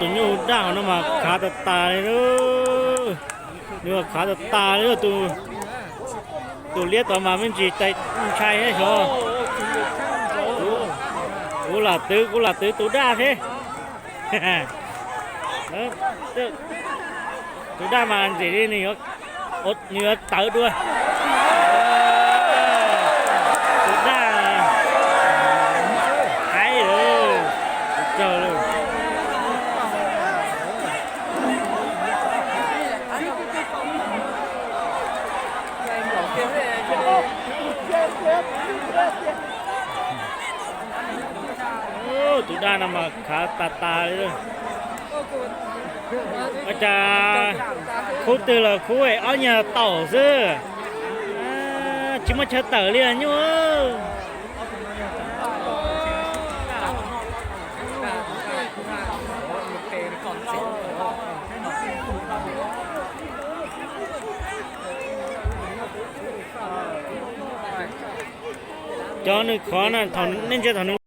Tus nyuj daj hauv no mas khav tas tas li lawm. Nws khav tas tas li lawm. Tus liab tod mas me ntsis tais ntshai thiab xyov. Kuv lam twv, kuv lam twv tus daj thiab. Tus daj mas ntxim li nws yuav, nws yuav tawv dua. Tus daj haib lawm, tus tsaug lawm. Tus daj no mas khav tas tas li. Ua cas khub twg los khub ob nyuag taum xwb, tsis muaj chaw tawm li nyuj. Cov nws khov na, nej ntsia thaum nws